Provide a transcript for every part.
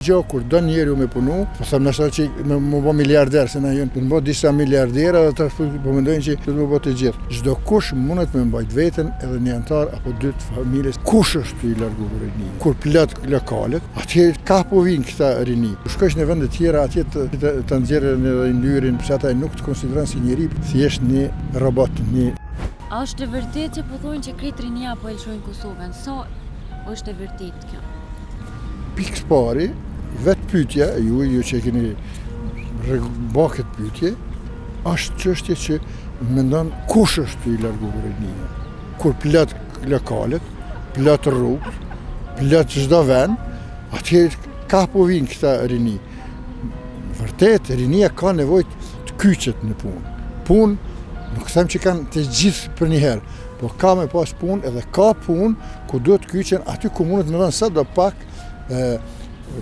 Gjo, kur don njeriu me punu, po them ndoshta që me m'u bo miliarder, se na janë bo disa miliarderë dhe tash po, po mendojnë që do të m'u bo të gjithë. Çdo kush mundet me mbajt veten edhe një anëtar apo dy të familjes. Kush është tu i largu rininë? Kur plot lokalet, atje ka po vinë këta rini. Kur shkosh në vende tjera, atje të, të, të nxjerrin edhe yndyrin, pse ata nuk të konsideron si njeri, thjesht një robot, një A është e vërtetë që po thonë që krejt rinia po e lëshojnë Kosovën? Sa është e vërtetë kjo? Pikë së pari, vetë pyetja e juaj, ju që e keni ba këtë pyetje, është çështje që mendon kush është tu i largu rinia. Kur plot lokalet, plot rrugët, plot çdo vend, atje ka po vinë këta rini. Vërtet, rinia ka nevojë të kyçet në punë. Punë, nuk them që kanë të gjithë përnjëherë, po ka me pas punë edhe ka punë ku duhet të kyçen aty ku mundet me dhënë sado pak e,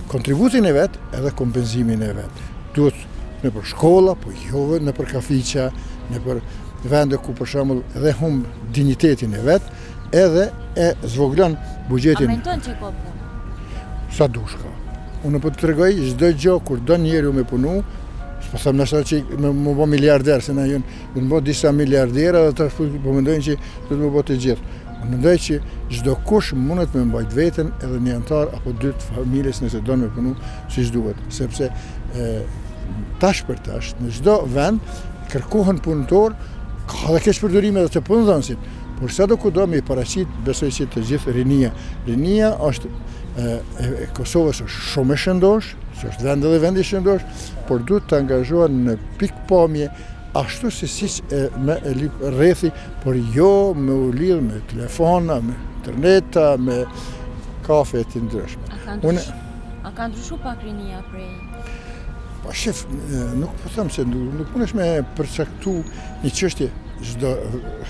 kontributin e vet edhe kompenzimin e vet. Duhet nëpër shkolla, po jo nëpër kafiqa, nëpër vende ku për shembull edhe humb dinjitetin e vet, edhe e zvoglon buxhetin. A mendon që ka punë? Sa dush ka. Unë po të tregoj çdo gjë kur don njeriu me punu, s'po them ndoshta që me m'u bo miliarder, se na janë bo disa miliarderë dhe tash po, po mendojnë që do të m'u bo të gjithë. Unë mendoj që çdo kush mundet me mbajt veten edhe një anëtar apo dy të familjes nëse don me punu siç duhet, sepse e, tash për tash në çdo vend kërkohen punëtor, ka dhe keqpërdorime edhe të punëdhënësit, por sado kudo me i paraqit, besoj që të gjithë rinia. Rinia është e, e Kosovës është shumë e shëndosh, se është vend edhe vend i shëndosh, por duhet të angazhohen në pikëpamje ashtu si siç e me e lyp rrethi, por jo me u lidh me telefona, me interneta, me kafe të ndryshme. A ka ndryshu, a ka ndryshu pak rinia prej? Po shif, nuk po them se nuk, nuk mundesh me përcaktu një çështje çdo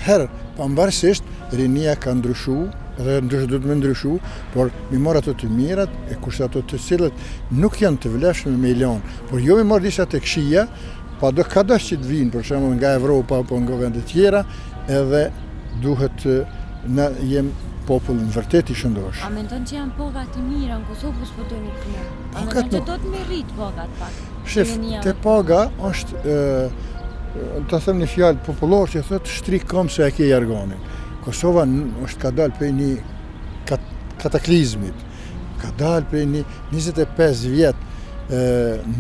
herë pavarësisht rinia ka ndryshu dhe ndryshu duhet me ndryshu, por mi marr ato të mirat e kurse ato të cilët nuk janë të vlefshme me i lënë, por jo mi marr disa të këqija, Pa do ka do që të vinë, për shembull nga Evropa apo nga vende tjera, edhe duhet na jem popull në vërtet i shëndosh. A mendon që janë pagat të mira në Kosovë, po s'po dojnë të punë? A mendon që do të me rrit pagat pak? Shif, te paga është, e, të them një fjalë popullore që thotë shtri këmbë se e ke jarganin. Kosova është ka dalë prej një kataklizmit, ka dalë prej një 25 vjet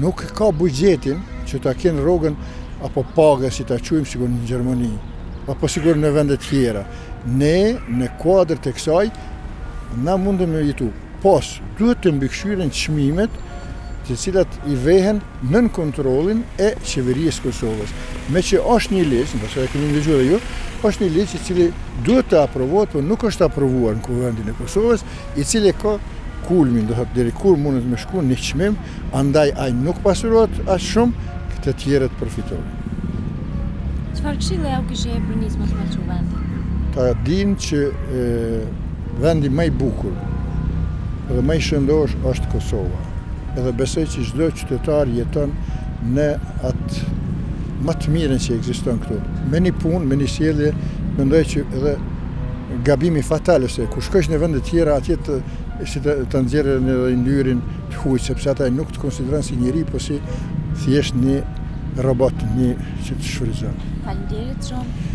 nuk ka buxhetin që ta kenë rrogën apo pagën si ta quajmë sikur në Gjermani apo sikur në vende tjera. Ne në kuadër të kësaj na mundem me jetu. Pos, duhet të mbikëqyren çmimet të cilat i vehen nën kontrollin e qeverisë së Kosovës. Meqë është një ligj, ndoshta e keni dëgjuar edhe ju, është një ligj i cili duhet të aprovohet, por nuk është aprovuar në Kuvendin e Kosovës, i cili ka kulmin, do thotë deri kur mundet me shku një çmim, andaj ai nuk pasurohet aq shumë, të tjerët përfitojnë. Çfarë këshille jau kishe jep rinisë mos me lëshu vendin? Ta dinë që e, vendi më i bukur dhe më i shëndosh është Kosova. Edhe besoj që çdo qytetar jeton në atë më të mirën që ekziston këtu. Me një punë, me një sjellje, mendoj që edhe gabimi fatal ose kur shkosh në vende tjera atje të si të, të nxjerrin edhe yndyrin të huaj sepse ata nuk të konsiderojnë si njeri, po si thjesht një robot, një që të shfrytëzon. Faleminderit shumë.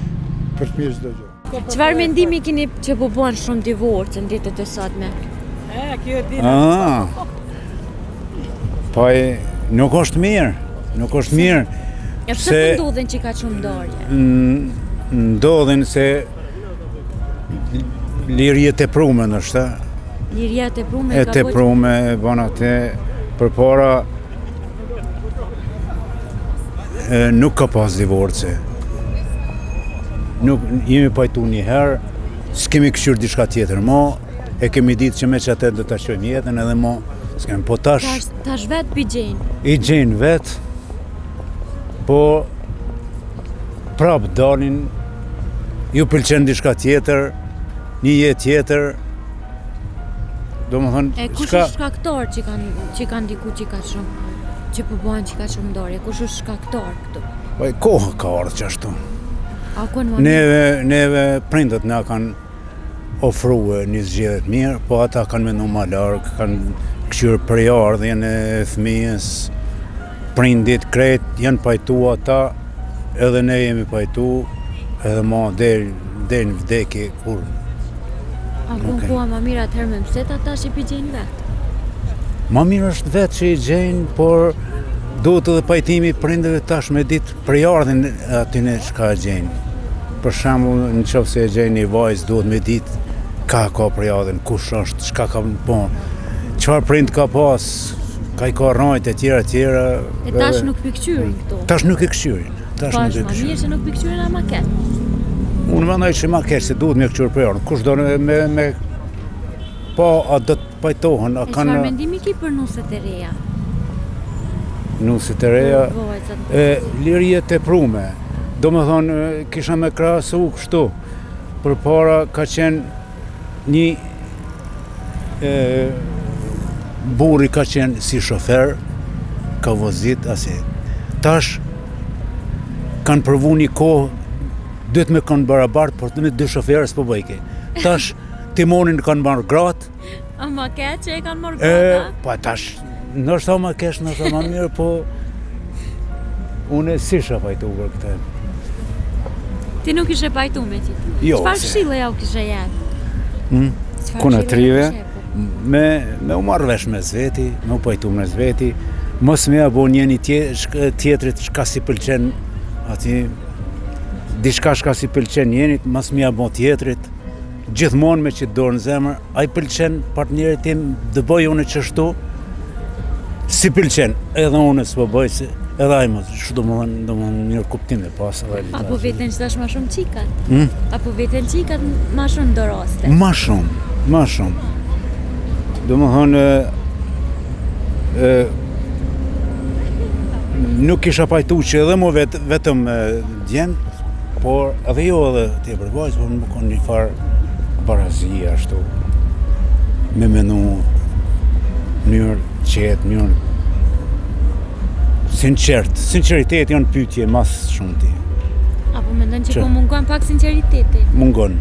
Për të mirë çdo gjë. Çfarë mendimi keni që po bëhen shumë divorce në ditët e sotme? E, kjo e ditë. Ah. Po e, nuk është mirë, nuk është mirë. E pse po ndodhin që ka shumë ndarje? Ndodhin se Liri e teprume ndoshta. Liria e teprume e teprume e bën atë përpara e, nuk ka pas divorce. Nuk jemi pajtu një herë, s'kemi këqyr diçka tjetër mo, e kemi ditë që me qatë do ta çojmë jetën edhe mo, s'kemi po tash. Tash, tash vetë i gjejnë. I gjejnë vetë, po prap dalin, ju pëlqen diçka tjetër, një jetë tjetër, domethënë... E kush është shkaktar që kanë që kanë ndiku që ka shumë, që po bëhen që ka shumë ndarje, kush është shkaktar këtu? Po e koha ka ardhë qashtu. A ku në Neve, neve prindët na kanë ofrue një zgjidhje të mirë, po ata kanë mendu ma larg, kanë... këqyrë prejardhjen e fëmijës, prindit krejt janë pajtu ata, edhe ne jemi pajtu, edhe ma deri deri në vdekje kur. A ku koha ma mirë atëherë me mëset ata që pi gjejnë vetë? Ma mirë është vetë që i gjejnë, por duhet edhe pajtimi i prindëve tash me ditë prejardhjen e atyne çka e gjejnë. Për shembull, në qoftë se e gjejnë një vajzë, duhet me ditë ka ka prejardhjen, kush është, çka ka po, çfarë prind ka pas, ka i ka rrajt e tjera e tjera. E tash nuk pi këqyrin këto? Tash nuk e këqyrin. Tash po nuk e këqyrin. Po është ma mirë që nuk pi këqyrin a ma keq? Unë mendoj që ma keq se duhet me këqyrë prejardhjen. Kush do me, me Po, a do të pajtohen, a kanë... E çfarë mendimi ki për nuset e reja? Nuset e reja, e, liri e teprume. Domethonë, kisha me krahasu kështu. Përpara ka qenë një e, burri ka qenë si shofer, ka vozit, asi. Tash, kanë provu një kohë, duhet me konë barabart, por me dy shoferë s'po bëjke. Tash, Timonin kanë marrë gratë. A ma keq që e kanë marrë gratë? Po tash, ndoshta ma keq, ndoshta ma mirë, po unë s'isha pajtu për këtë. Ti nuk ishe pajtu me qitë? Jo. Çfarë këshille jau kishe jep? Hmm? Kuna trive, me, me u marrë vesh mes veti, me u pajtu mes veti, mos me ja bo njëni tjetrit çka s'i pëlqen ati, diçka çka s'i pëlqen njenit, mos me ja bo tjetrit, Gjithmonë me qitë dorën në zemër, a i pëlqen partnerit tim të bëj unë qështu, s'i pëlqen, edhe unë s'po bëj, se edhe ai mos, kështu domethënë, domethënë mirëkuptim e pas edhe. A po veten që tash ma shumë qikat? Hmm? A po veten qikat ma shumë n'do raste? Ma shumë, ma shumë. Domethënë, e, nuk isha pajtu që edhe mu vet, vetëm djem, Por edhe jo edhe tepër vajzë, por me konë një farë barazie ashtu, me menu mënyrë qetë, mënyrë sinqert, sinqeritet janë pyetje ma s'shumti. A po mendon që po mungon pak sinqeriteti? Mungon.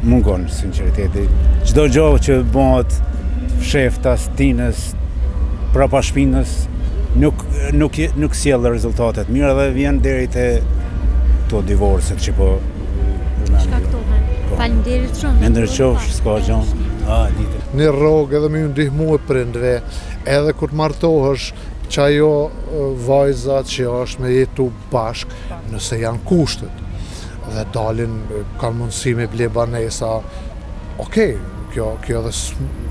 Mungon sinqeriteti. Çdo gjë që bëhet fshehtas, tinës, prapa shpinës, nuk nuk nuk sjell rezultate të mira dhe vjen deri te këto divorcet që po shkaktohen. Po. Faleminderit shumë. Me nder qofsh, s'ka gjë. A, ditë. Një rrogë edhe me ju ndihmu prindve, edhe kur të martohesh, që ajo vajza që është me jetu bashk, nëse janë kushtet, dhe dalin, kanë mundësi me ble banesa, okej, kjo, kjo edhe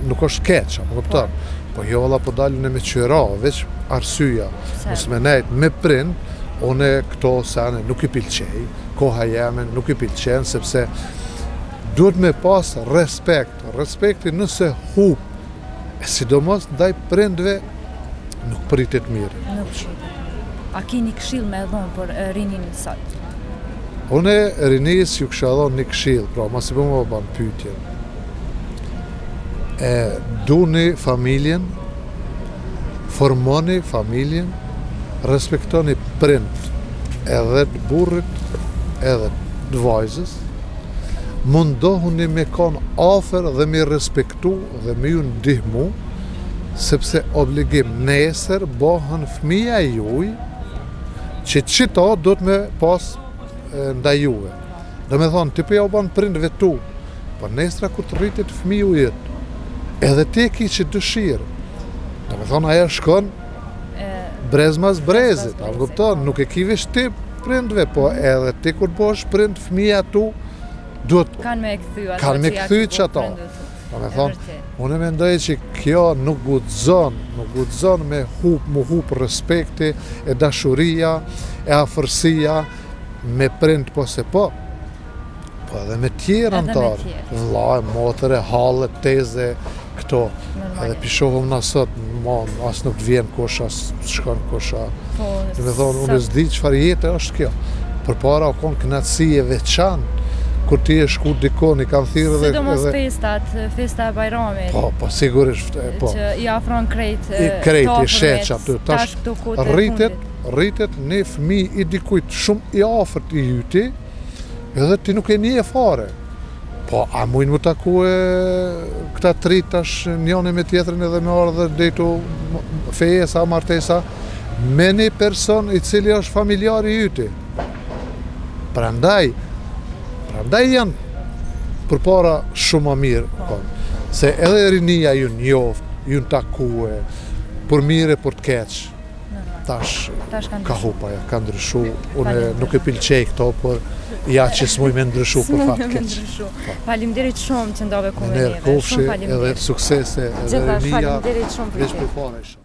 nuk është keq, apo kupton? Po. po jo valla po dalin e me qira, veç arsyeja, mos me nejt me prind, unë këto sene nuk i pëlqej, koha jeme nuk i pëlqen, sepse duhet me pas respekt, respekti nëse hup, e sidomos ndaj prindve nuk pritet mirë. Nuk pritet. A keni këshillë me dhonë për rininë sot? Unë rinisë ju kisha dhonë një këshillë, pra masi po më ban pyetjen. E duni familjen, formoni familjen, respektoni prind edhe të burrit, edhe të vajzës, mundohuni me kon afër dhe me respektu dhe me ju ndihmu, sepse obligim nesër bohen fëmija juj, që qito duhet me pas ndaj juve. Domethonë, ti po jau ban prindve tu, po nesra kur të rritet fëmiju jot, edhe ti e ki qit dëshirë. Domethonë, ajo shkon brez mas brezit, a më kupton, nuk e ki veç ti prindve, po edhe ti kur bohesh prind fëmija tu, duhet kanë me e kthy ato kanë me kthy qato. Domethonë, unë mendoj që kjo nuk guxon, nuk guxon me hup, mu hup respekti e dashuria, e afërsia me prind po se po, po edhe me tjerë anëtarë, vlla, motër, hallë, teze, këto, edhe p'i shohëm na sot, ma, as nuk të vjen kush, as shkon kush, a. Po, Domethonë, unë s'di çfarë jete është kjo. Përpara u konë kënaqësi e veçantë, kur ti je shku dikun, i kanë thirrë edhe... Sidomos edhe... festat, festa e Bajramit. Po, po, sigurisht, po. Që i afron krejt, I krejt, i sheh që aty. Tash, rritet, rritet një fëmi i dikujt shumë i afërt i yti, edhe ti nuk e njeh fare. Po, a mujnë mu taku e këta tri tash njoni me tjetrin edhe me ardhë deri te fejesa, martesa, me një person i cili është familjar i yti. Prandaj, prandaj janë përpara shumë ma mirë, po. se edhe rinia ju njoft, ju takue, për mirë e për të keq. Tash, Tash ka ka ndryshu. hupa, ja, ka ndryshu, unë nuk e pëlqej këto, por ja që s'muj me ndryshu për S'mund fat me keq. ndryshu. Faleminderit shumë që ndave ku me Ner neve. kofshi Shumë edhe faleminderit. suksese edhe Gjithashtu rinia faleminderit shumë për veç ty. përpara isha.